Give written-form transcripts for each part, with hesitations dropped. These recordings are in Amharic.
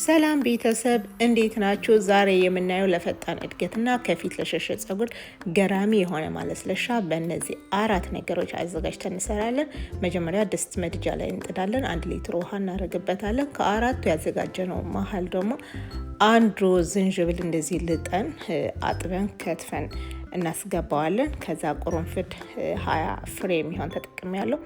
ሰላም ቤተሰብ እንዴት ናችሁ? ዛሬ የምናየው ለፈጣን እድገትና ከፊት ለሸሸ ጸጉር ገራሚ የሆነ ማለስለሻ በእነዚህ አራት ነገሮች አዘጋጅተን እንሰራለን። መጀመሪያ ድስት መድጃ ላይ እንጥዳለን። 1 ሊትር ውሃ እናደርግበታለን። ከአራቱ ያዘጋጀነው መሀል ደግሞ አንዱ ዝንጅብል እንደዚህ ልጠን፣ አጥበን፣ ከትፈን እናስገባዋለን። ከዛ ቁርንፍድ 20 ፍሬ የሚሆን ተጠቅሜያለሁ።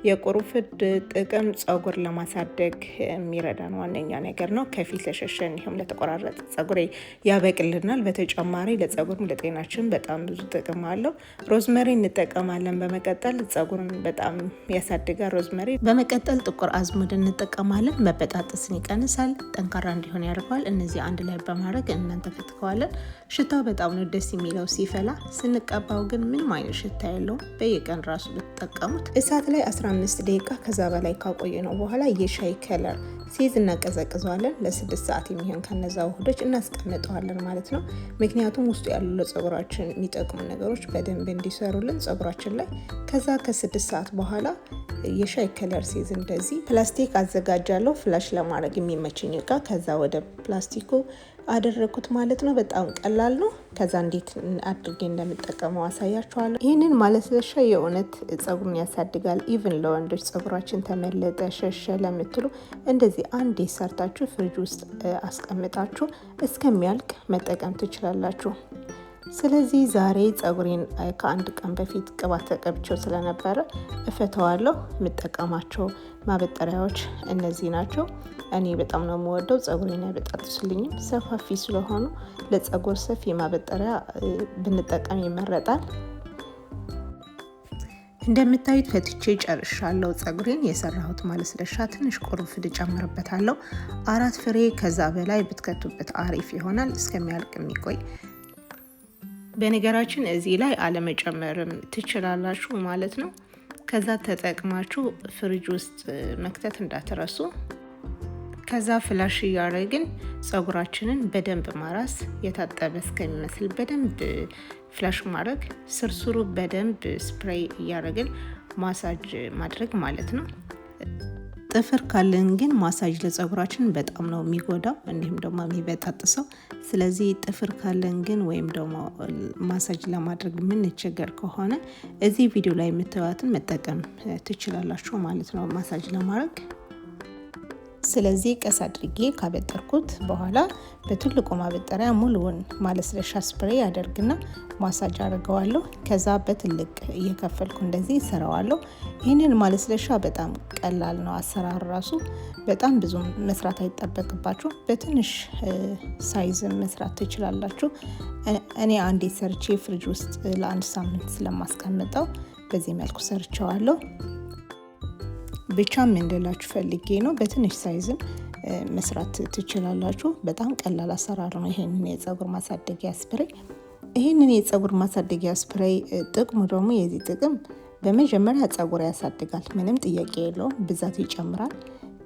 የቁርንፍድ ጥቅም ጸጉር ለማሳደግ የሚረዳን ዋነኛ ነገር ነው። ከፊት ለሸሸ እንዲሁም ለተቆራረጠ ጸጉሬ ያበቅልናል። በተጨማሪ ለጸጉርም ለጤናችን በጣም ብዙ ጥቅም አለው። Rosemary እንጠቀማለን። በመቀጠል ጸጉርን በጣም ያሳድጋል rosemary። በመቀጠል ጥቁር አዝሙድ እንጠቀማለን። መበጣጠስን ይቀንሳል፣ ጠንካራ እንዲሆን ያደርገዋል። እነዚህ አንድ ላይ በማድረግ እናንተከትከዋለን። ሽታው በጣም ነው ደስ የሚለው ሲፈላ፣ ስንቀባው ግን ምንም አይነት ሽታ የለውም። በየቀን ራሱ ብትጠቀሙት። እሳት ላይ 15 ደቂቃ ከዛ በላይ ካቆየነው በኋላ የሻይ color ሲይዝ እናቀዘቅዘዋለን። ለ6 ሰዓት የሚሆን ከነዛ ውህዶች እናስቀምጠዋለን ማለት ነው። ምክንያቱም ውስጡ ያሉ ለጸጉራችን የሚጠቅሙ ነገሮች በደንብ እንዲሰሩልን ጸጉራችን ላይ። ከዛ ከ6 ሰዓት በኋላ የሻይ color ሲይዝ እንደዚህ ፕላስቲክ አዘጋጃለሁ፣ flush ለማድረግ የሚመችኝ እቃ። ከዛ ወደ ፕላስቲኩ አደረግኩት ማለት ነው። በጣም ቀላል ነው። ከዛ እንዴት አድርጌ እንደምጠቀመው አሳያችኋለሁ። ይህንን ማለስለሻ የእውነት ጸጉርን ያሳድጋል። Even ለወንዶች ጸጉራችን ተመለጠ፣ ሸሸ ለምትሉ እንደዚህ አንዴ ሰርታችሁ ፍሪጅ ውስጥ አስቀምጣችሁ እስከሚያልቅ መጠቀም ትችላላችሁ። ስለዚህ ዛሬ ጸጉሬን ከአንድ ቀን በፊት ቅባት ተቀብቼው ስለነበረ እፈተዋለሁ። የምጠቀማቸው ማበጠሪያዎች እነዚህ ናቸው። እኔ በጣም ነው የምወደው። ጸጉሬን አይበጣጥሱልኝም። ሰፋፊ ስለሆኑ ለጸጉር ሰፊ ማበጠሪያ ብንጠቀም ይመረጣል። እንደምታዩት ፈትቼ ጨርሻለሁ። ጸጉሬን የሰራሁት ማለስለሻ ትንሽ ቁርንፍድ ጨምርበታለሁ። አራት ፍሬ ከዛ በላይ ብትከቱበት አሪፍ ይሆናል፣ እስከሚያልቅ የሚቆይ። በነገራችን እዚህ ላይ አለመጨመርም ትችላላችሁ ማለት ነው። ከዛ ተጠቅማችሁ ፍሪጅ ውስጥ መክተት እንዳትረሱ። ከዛ flush እያደረግን ጸጉራችንን በደንብ ማራስ፣ የታጠበ እስከሚመስል በደንብ flush ማድረግ፣ ስርስሩ በደንብ spray እያደረግን ማሳጅ ማድረግ ማለት ነው። ጥፍር ካለን ግን ማሳጅ ለጸጉራችን በጣም ነው የሚጎዳው፣ እንዲሁም ደግሞ የሚበጣጥሰው። ስለዚህ ጥፍር ካለን ግን ወይም ደግሞ ማሳጅ ለማድረግ የምንቸገር ከሆነ እዚህ ቪዲዮ ላይ የምታዩትን መጠቀም ትችላላችሁ ማለት ነው ማሳጅ ለማድረግ። ስለዚህ ቀስ አድርጌ ካበጠርኩት በኋላ በትልቁ ማበጠሪያ ሙሉውን ማለስለሻ spray አደርግና ማሳጅ አድርገዋለሁ። ከዛ በትልቅ እየከፈልኩ እንደዚህ እሰራዋለሁ። ይህንን ማለስለሻ በጣም ቀላል ነው አሰራሩ ራሱ፣ በጣም ብዙ መስራት አይጠበቅባችሁ። በትንሽ size መስራት ትችላላችሁ። እኔ አንዴ ሰርቼ ፍሪጅ ውስጥ ለአንድ ሳምንት ስለማስቀምጠው በዚህ መልኩ ሰርቸዋለሁ። ብቻ ምን ልላችሁ ፈልጌ ነው፣ በትንሽ size ም መስራት ትችላላችሁ። በጣም ቀላል አሰራር ነው። ይሄንን የፀጉር ማሳደጊያ spray ይህንን የፀጉር ማሳደጊያ spray ጥቅሙ ደግሞ፣ የዚህ ጥቅም በመጀመሪያ ፀጉር ያሳድጋል፣ ምንም ጥያቄ የለውም። ብዛት ይጨምራል።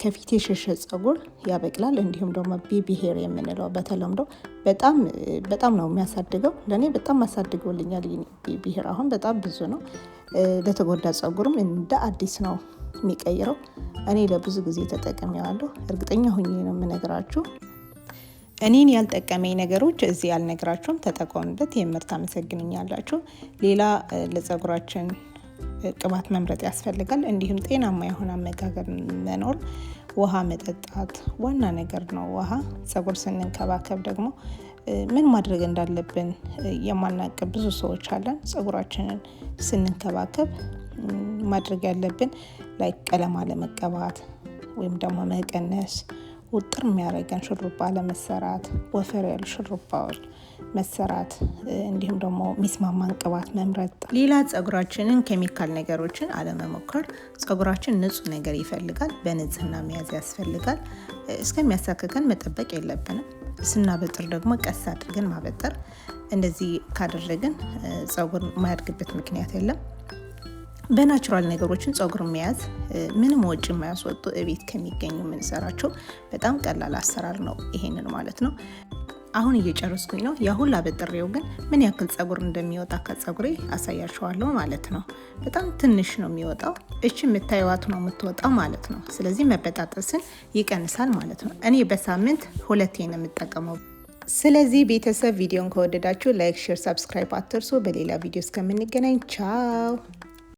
ከፊት የሸሸ ፀጉር ያበቅላል። እንዲሁም ደግሞ baby hair የምንለው በተለምዶ በጣም በጣም ነው የሚያሳድገው። ለእኔ በጣም አሳድገውልኛል። Baby hair አሁን በጣም ብዙ ነው። ለተጎዳ ፀጉርም እንደ አዲስ ነው የሚቀይረው። እኔ ለብዙ ጊዜ ተጠቅሜዋለሁ። እርግጠኛ ሁኜ ነው የምነግራችሁ። እኔን ያልጠቀመኝ ነገሮች እዚህ አልነግራችሁም። ተጠቀሙበት፣ የምር ታመሰግኑኛላችሁ። ሌላ ለፀጉራችን ቅባት መምረጥ ያስፈልጋል። እንዲሁም ጤናማ የሆነ አመጋገብ መኖር፣ ውሃ መጠጣት ዋና ነገር ነው። ውሃ፣ ፀጉር ስንንከባከብ ደግሞ ምን ማድረግ እንዳለብን የማናውቅ ብዙ ሰዎች አለን። ፀጉራችንን ስንንከባከብ ማድረግ ያለብን like ቀለም አለመቀባት ወይም ደግሞ መቀነስ፣ ውጥር የሚያደርገን ሹሩባ አለመሰራት፣ ወፈር ያሉ ሹሩባዎች መሰራት፣ እንዲሁም ደግሞ የሚስማማን ቅባት መምረጥ። ሌላ ፀጉራችንን ኬሚካል ነገሮችን አለመሞከር። ፀጉራችን ንጹህ ነገር ይፈልጋል። በንጽህና መያዝ ያስፈልጋል። እስከሚያሳክከን መጠበቅ የለብንም። ስናበጥር ደግሞ ቀስ አድርገን ማበጠር። እንደዚህ ካደረግን ፀጉር የማያድግበት ምክንያት የለም። በ natural ነገሮችን ፀጉር መያዝ፣ ምንም ወጪ የማያስወጡ እቤት ከሚገኙ የምንሰራቸው በጣም ቀላል አሰራር ነው። ይሄንን ማለት ነው። አሁን እየጨረስኩኝ ነው። ያ ሁላ አበጥሬው ግን ምን ያክል ጸጉር እንደሚወጣ ከጸጉሬ አሳያችኋለሁ ማለት ነው። በጣም ትንሽ ነው የሚወጣው። እቺ የምታዩዋት ነው የምትወጣው ማለት ነው። ስለዚህ መበጣጠስን ይቀንሳል ማለት ነው። እኔ በሳምንት ሁለቴ ነው የምጠቀመው። ስለዚህ ቤተሰብ ቪዲዮን ከወደዳችሁ like፣ share፣ subscribe አትርሱ። በሌላ ቪዲዮ እስከምንገናኝ ቻው።